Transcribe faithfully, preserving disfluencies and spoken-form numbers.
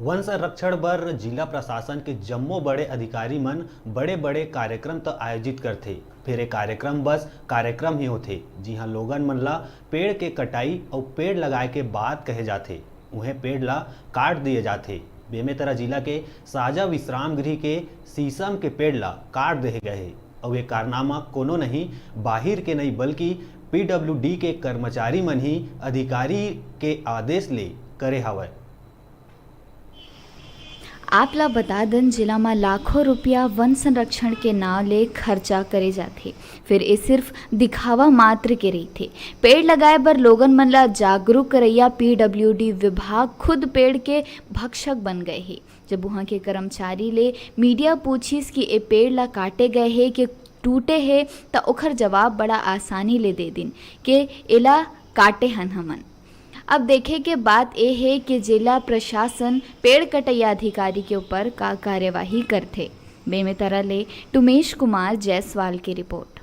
वन संरक्षण बर जिला प्रशासन के जम्मो बड़े अधिकारी मन बड़े-बड़े कार्यक्रम त आयोजित करथे, फेर ए कार्यक्रम बस कार्यक्रम ही होथे, जिहां लोगन मन ला पेड़ के कटाई अउ पेड़ लगाए के बात कहे जाथे, उहें पेड़ ला काट दिए जाथे। बेमेतरा जिला के साजा विश्राम गृह के शीशम के पेड़ ला काट देहे गए हे, अउ ये कारनामा कोनो नहीं बाहिर के नहीं, बल्कि पीडब्ल्यूडी के कर्मचारी मन ही अधिकारी के आदेश ले करे हवय। आप ला बता दन, जिला म लाखों रुपया वन संरक्षण के नाव ले खर्चा करे जाथे, फिर ए सिर्फ दिखावा मात्र के रहिथे। पेड़ लगाए बर लोगन मन ला जागरूक करैया पीडब्ल्यूडी विभाग खुद पेड़ के भक्षक बन गए हे। जब उहां के कर्मचारी ले मीडिया पूछिस कि ए पेड़ ला काटे गए हे कि टूटे हे, त ओखर जवाब बड़ा आसानी ले दे दिन के एला काटे हन हमन। अब देखे के बात ए हे कि जिला प्रशासन पेड़ कटैया अधिकारी के ऊपर का कार्यवाही करथे। बेमेतरा ले टुमेश कुमार जायसवाल की रिपोर्ट।